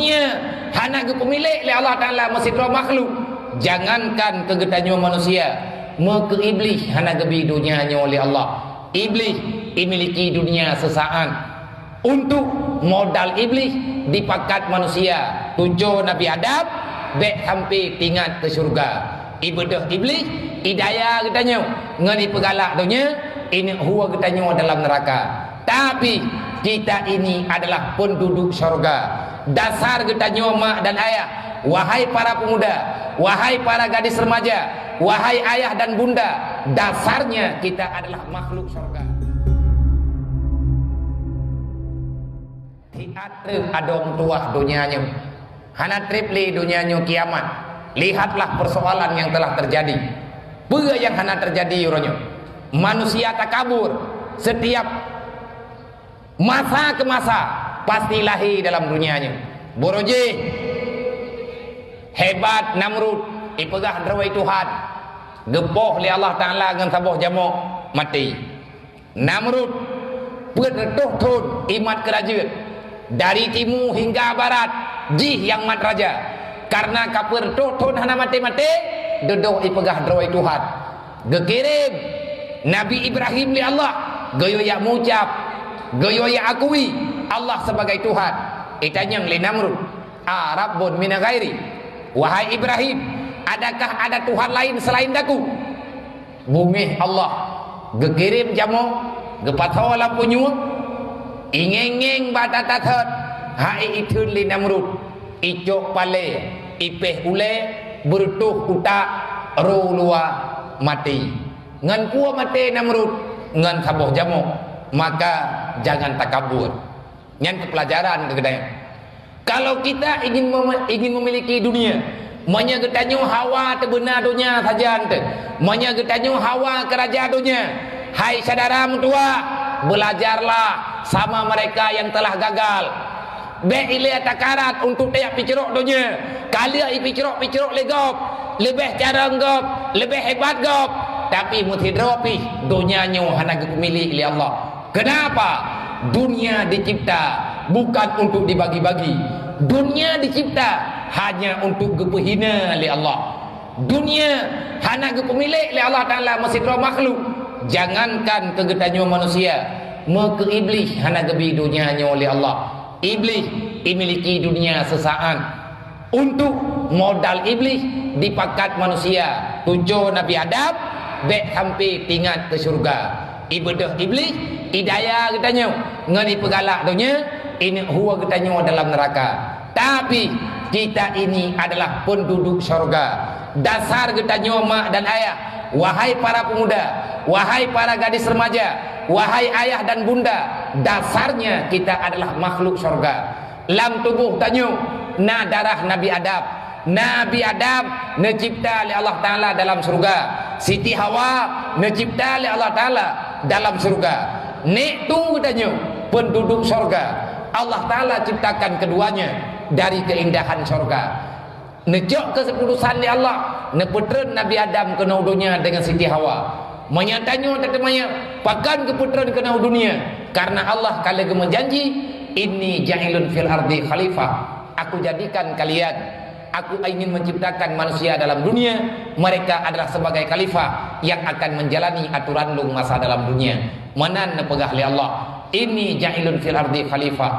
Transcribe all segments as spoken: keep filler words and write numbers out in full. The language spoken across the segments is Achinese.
Donya hana geupeumilék lé Allah Taala meusidroe makhluk. Jangankan keu geutanyoe manusia, meukeu Iblih hana geubi donya nyoe lé Allah. Iblih imiliki dunia sesaat. Untuk modal Iblih dipakat manusia, tujoh Nabi Adam, bék sampai tingat keu syurga. Ibeudôh Iblih, idaya geutanyoe, ngon ipeugalak donya, ineuk hue geutanyoe dalam neuraka. Tapi, kita ini adalah penduduk syurga. Dasar geutanyoe mak dan ayah, wahai para pemuda, wahai para gadis remaja, wahai ayah dan bunda, dasarnya kita adalah makhluk syurga. Siat treb adoe meutuwah donya nyoe. Hana treb lé donya nyoe kiamat. Lihatlah persoalan yang telah terjadi. Peue nyang hana terjadi uroe nyoe? Manusia takabur. Setiap masa ke masa, pasti lahé dalam donya nyoe. Boro jih, hebat Namrud, ipeugah droe Tuhan. Geupoh lé Allah Taala ngon saboh jamok, maté. Namrud, peuet reutôh thon imat keurajeuen, dari timu hingga barat, jih nyang mat raja. Karena ka peuet reutôh thon hana maté-maté, dudoe ipeugah droe Tuhan. Geukirém Nabi Ibrahim lé Allah, geuyue jak meuucab, geuyue jak akui Allah sebagai Tuhan. Itanyong lé Namrud, "A rabbun min ghairi?" Wahai Ibrahim, adakah ada Tuhan lain selain daku? Beungéh Allah, geukirém jamok, geupasoe lam punyueng, ingéng-ngéng bak that-that thot, hai itheun lé Namrud, icok palée, ipéh ulée, beureutôh utak, roh luwa, maté. Ngon peue maté Namrud? Ngon saboh jamok. Maka jangan takabur. Nyan keu pelajaran keu geutanyoe. Kalau kita ingin mem-, ingin memiliki dunia, meunyoe geutanyoe hawa teubeuna donya sajan teuh, meunyoe geutanyoe hawa keu raja donya, hai syedara meutuwah, belajarlah sama mereka yang telah gagal. Bék ilée takarat untuk tajak picrok donya, ka lheueh ipicrok-picrok lé gob, leubeh carông gob, leubeh hebat gob, tapi meusidroe pih donya nyoe hana geupeumilék lé Allah. Kenapa? Dunia dicipta bukan untuk dibagi-bagi. Dunia dicipta hanya untuk geupeuhina lé Allah. Dunia hana geupeumilék lé Allah Taala meusidroe makhluk. Jangankan keu geutanyoe manusia, meukeu Iblih hana geubi donya nyoe lé Allah. Iblih imiliki dunia sesaat. Untuk modal Iblih dipakat manusia, tujoh Nabi Adam, bék sampai tingat keu syurga. Ibeudôh Iblih, idaya geutanyoe, ngon ipeugalak donya, ineuk hue geutanyoe dalam neuraka. Tapi, kita ini adalah penduduk syurga. Dasar geutanyoe mak dan ayah, wahai para pemuda, wahai para gadis remaja, wahai ayah dan bunda, dasarnya kita adalah makhluk syurga. Lam tuboh tanyoe na darah Nabi Adam. Nabi Adam neucipta lé Allah Taala dalam syurga. Siti Hawa neucipta lé Allah Taala dalam syurga. Nek tu tanyoe penduduk syurga. Allah Taala ciptakan keduanya dari keindahan syurga. Neucok keuputusan lé Allah, neupeutreun Nabi Adam keunoe donya deungon Siti Hawa. Meunyoe tanyoe tateumanyong, pakon geupeutreun keunoe donya? Karena Allah ka lheueh geumeujanji, "Inni ja'ilun fil ardi khalifah." Aku jadikan kalian, aku ingin menciptakan manusia dalam dunia, mereka adalah sebagai khalifah yang akan menjalani aturan lôn masa dalam dunia. Meunan neupeugah lé Allah, "Inni ja'ilun fil ardi khalifah."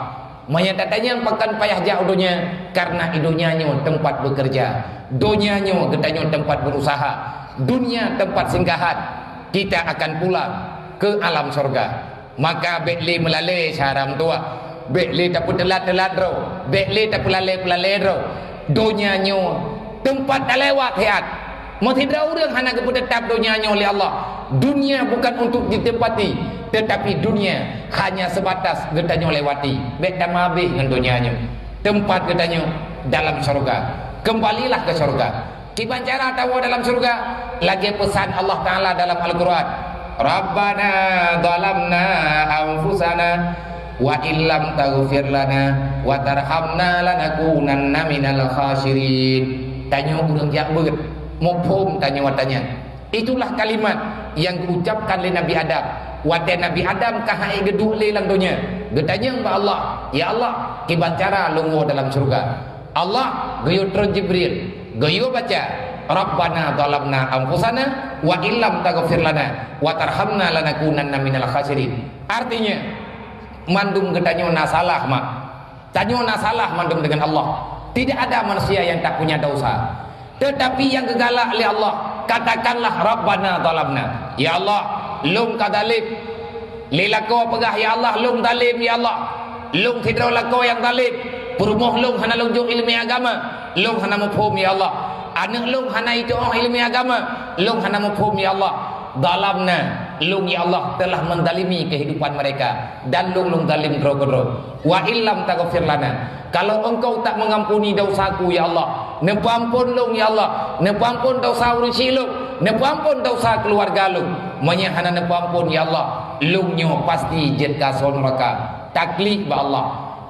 Meunyoe tatanyong pakon payah jak u donya, karena i donya nyoe tempat bekerja. Donya nyoe geutanyoe tempat berusaha. Dunia tempat singgahan. Kita akan pulang ke alam sorga. Maka bék lé meulalé syedara meutuwah. Bék lé tapeuteulat-teulat droe. Bék lé tapeulalé-peulalé droe. Donya nyoe tempat talewat hiat. Meusidroe ureuëng hana geupeuteutap donya nyoe lé Allah. Dunia bukan untuk ditempati, tetapi dunia hanya sebatas geutanyoe lewati. Bék tameuhabéh ngon donya nyoe. Tempat geutanyoe dalam syurga. Kembalilah ke syurga. Kiban cara tawoe dalam syurga? Lagée peusan Allah Taala dalam Al-Quran, "Rabbana zalamna anfusana wa illam taghfir lana wa tarhamna lanakunanna minal khasirin." Tanyoe ureuëng jak beuet, muphom tanyoe watée nyan. Itulah kalimat yang geuucapkan lé Nabi Adam. Watée Nabi Adam ka han ék geuduek lé lam donya, geutanyong bak Allah, "Ya Allah, kiban cara lôn woe dalam syeuruga?" Allah geuyue treun Jibril, geuyue baca, "Rabbana zalamna anfusana wa illam taghfir lana wa tarhamna lanakunanna minal khasirin." Artinya, mandum geutanyoe na salah mak. Tanyoe na salah mandum dengan Allah. Tidak ada manusia yang tak punya dosa. Tetapi nyang geugalak lé Allah, katakanlah, "Rabbana zalamna." Ya Allah, lôn ka zalim. Lé lakoe peugah, "Ya Allah, lôn zalim, ya Allah." Lôn sidroe lakoe nyang zalim. Peurumoh lôn hana lôn jok ileumèe agama. Lôn hana muphom, ya Allah. Aneuk lôn hana itu'oh ileumèe agama. Lôn hana muphom, ya Allah. Zalamna, lôn, ya Allah, telah menzalimi kehidupan mereka, dan lôn, lôn zalim droe keudroe. "Wa illam taghfir lana," kalau Engkau tak mengampuni dosaku, ya Allah, neupeuampon lôn, ya Allah, neupeuampon dosa ureueng syik lôn, neupeuampon dosa keuluwarga lôn. Meunyoe hana neupeuampon, ya Allah, lôn nyoe pasti jeuet keu asoe nuraka. Taklik bak Allah.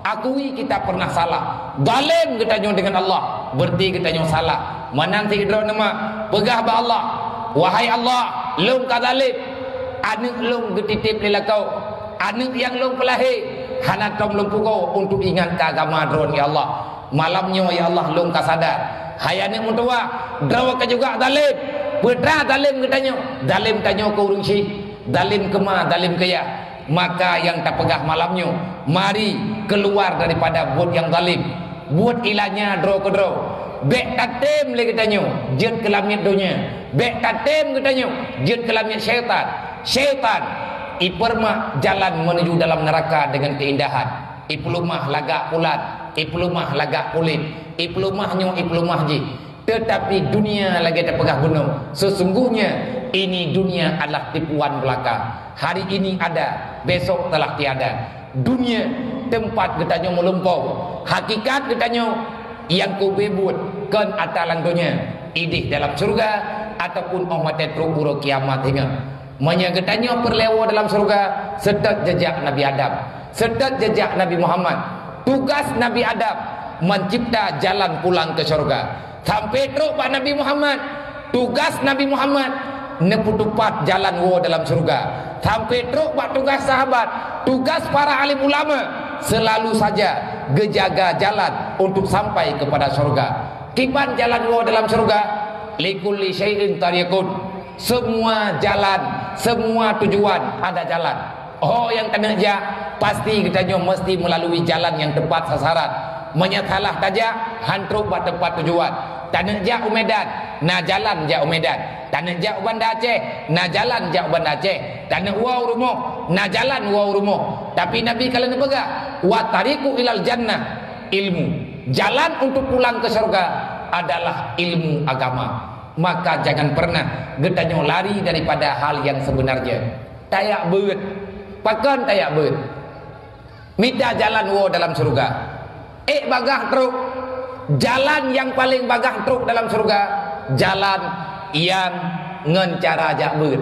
Akui kita pernah salah. Zalim geutanyoe dengan Allah, berarti geutanyoe salah. Meunan sidroe neuh mak peugah bak Allah, "Wahai Allah, lôn ka zalim. Aneuk lôn geutitip lé lakoe. Aneuk nyang lôn peulahé hana tom lôn pugoe untuk ingat keu agama Droe, ya Allah. Malam nyoe, ya Allah, lôn ka sadar. Hai aneuk meutuwah, droe ka juga zalim. Peue teuma zalim geutanyoe? Zalim tanyoe keu ureueng syik, zalim keu ma, zalim keu yah." Maka nyang tapeugah malam nyoe, mari keuluar daripada buet nyang zalim, buet ilanya droe keudroe. Bèk tatem lé geutanyoe jeuet keu lamiet donya. Bèk tatem geutanyoe jeuet keu lamiet syaitan. Syaitan ipeurumoh jalan menuju dalam neraka dengan keindahan. Ipeuleumah lagak pulan, ipeuleumah lagak kulét, ipeuleumah nyoe, ipeuleumah jih. Tetapi dunia lagèe tapeugah bunoe, sesungguhnya ini dunia adalah tipuan belaka. Hari ini ada, besok telah tiada. Dunia tempat geutanyoe meulumpoe. Hakikat geutanyoe nyang keubeue buet kon ata lam donya, idéh dalam syeuruga ataupun 'oh watèe trok uroe kiamat hingga. Meunyoe geutanyoe peureulèe woe dalam syeuruga, seutôt jeujak Nabi Adam, seutôt jeujak Nabi Muhammad. Tugas Nabi Adam mencipta jalan pulang ke syeuruga. Sampai trok bak Nabi Muhammad, tugas Nabi Muhammad neupeutupat jalan woe dalam syeuruga. Sampai trok bak tugas sahabat, tugas para alim ulama, selalu saja geujaga jalan untuk sampai kepada syeuruga. Kiban jalan woe dalam syeuruga? "Likulli syai'in thariqun." Semua jalan, semua tujuan ada jalan. Ho nyang taneuk jak, pasti geutanyoe meusti meulalui jalan nyang teupat sasaran. Meunyoe salah tajak, han trok bak teumpat tujuan. Taneuk jak u Medan, na jalan jak u Medan. Taneuk jak u Banda Aceh, na jalan jak u Banda Aceh. Taneuk woe u rumoh, na jalan woe u rumoh. Tapi Nabi ka lheueh neupeugah, "Wa thariqu ilal jannah, ilmu." Jalan untuk pulang ke syurga adalah ilmu agama. Maka jangan pernah geutanyoe lari daripada hal yang sebenarnya. Tajak beuet. Pakon tajak beuet? Mita jalan woe dalam syeuruga. Ék bagah trok. Jalan nyang paleng bagah trok dalam syeuruga, jalan nyang ngon cara jak beuet.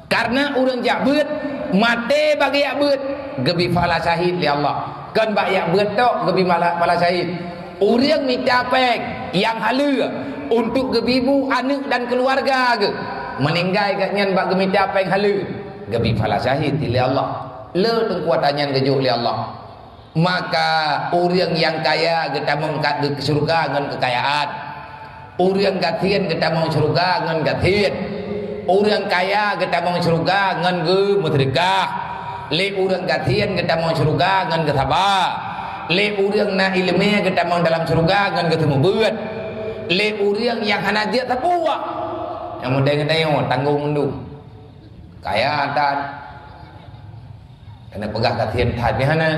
Karena ureuëng jak beuet, maté bak geujak beuet, geubri pahala syahid lé Allah. Kon bak jak beuet tok geubri pahala, pahala syahid. Ureuëng mita péng nyang haleue untuk geubri bu aneuëk dan keuluwarga geuh, meuninggai gobnyan bak geumita péng haleue, geubri pahala syahid lé Allah. Le teungku ata nyan geujok lé Allah. Maka ureuëng nyang kaya geutamong ka-, keu syeuruga ngon keukayaan. Ureuëng gasien geutamong syeuruga ngon gasien. Ureuëng kaya geutamong syeuruga ngon geumeuseudeukah. Lé ureuëng gasien geutamong syeuruga ngon geusaba. Lé ureuëng na iéleumé geutamong dalam syeuruga ngon geuseumeubeuet. Lé ureuëng nyang hana jeuet sapeue, nyang meudeh geutanyoe tanggong mandum. Kaya that. Keuneuk peugah gasien that nyan hana.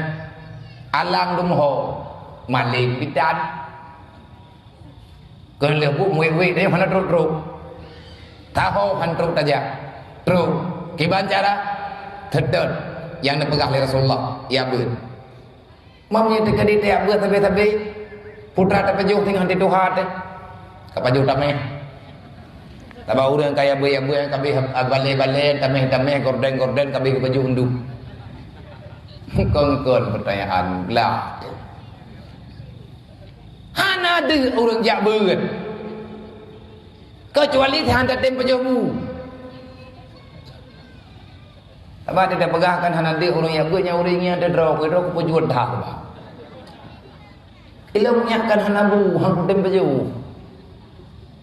Alang dum ho, maleng pih that. Keuneuk lheueh buet muet-muet nyan hana trok-trok. Taho han trok tajak. Trok. Kiban cara? Teutôt nyang neupeugah lé Rasulullah, jak beuet. Mam nyoe teukeudi tajak beuet sabe-sabe, putra tapajoh teungoh di tuha teuh. Ka pajoh tameh. Taba ureuëng kaya beuet-beuet kabeh balé-balé, tameh-tameh, gorden-gorden kabeh geupajoh undum. Kon-kon peutanyaan glah. Hana deuh ureuëng jak beuet. Keucuali hana tem pajoh bu. Sabab teupeugah kan hana deuh ureuëng jak beuet, nyan ureuëng nyan teuh droe, keu droe keupeujeuet that bah. Ilong nyak kan hana bu, han kutem peujeuet.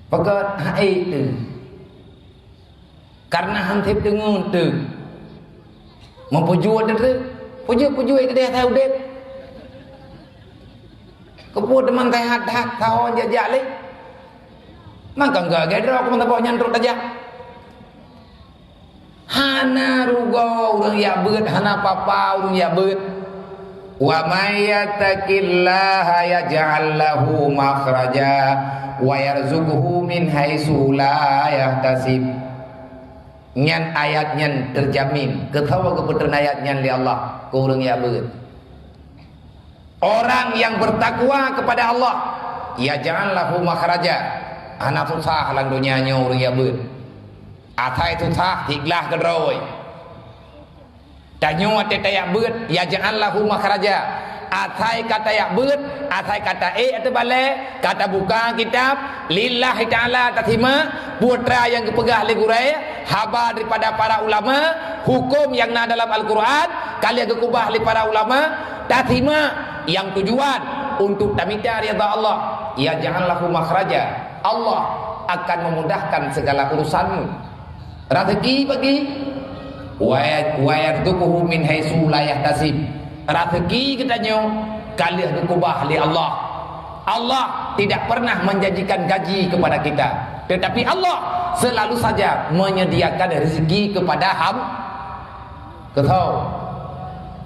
Pakat hai teuh. Karena han sép teungeut teuh. Meupeujeuet teuh, peujeuet-peujeuet keudeh asai udeb. Keupeue teuma seuhat that, saho jak-jak lé. Maka enggak gaya droe keu meusaboh nyan trok tajak. Hana rugoe ureuëng jak beuet, hana papa ureuëng jak beuet. Wa may yattaqillaha yaj'al lahu makhraja wa yarzuqhu min haitsu la yahtasib. Nyan ayat nyan teujamin, keu soe geupeutreun ayat nyan lé Allah keu ureuëng jak beuet. Orang yang bertakwa kepada Allah, yaj'al lahu makhraja. Hana susah lam donya nyoe ureuëng jak beuet. Asai susah, higlah keudroe. Tanyoe watée tajak beuet, yaj'al lahu makhraja. Asai ka tajak beuet, asai ka taék ateueh balée, ka tabuka kitab, lillahi ta'ala tasimak, peue nyang geupeugah lé gurée, haba daripada para ulama, huköm nyang na dalam Al-Quran, ka lheueh geukeubah lé para ulama, tasimak nyang tujuan untuk tamita ridha Allah, yaj'al lahu makhraja. Allah akan memudahkan segala urusanmu. Raseuki bagi, wa ya-, wa yarzuquhu min haitsu la yahtasib. Raseuki geutanyoe ka lheueh geukeubah lé Allah. Allah tidak pernah menjanjikan gaji kepada kita, tetapi Allah selalu saja menyediakan rezeki kepada ham-, keu soe?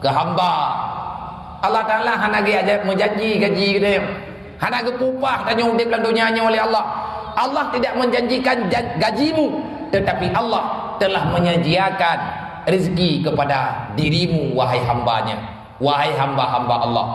Keu hamba. Allah Taala hana geujak meujanji gaji geutanyoe. Hana geupeupah tanyoe udeb lam donya nyoe lé Allah. Allah tidak menjanjikan ja-, gajimu, tetapi Allah telah menyediakan rezeki kepada dirimu, wahai hamba-Nya, wahai hamba-hamba Allah.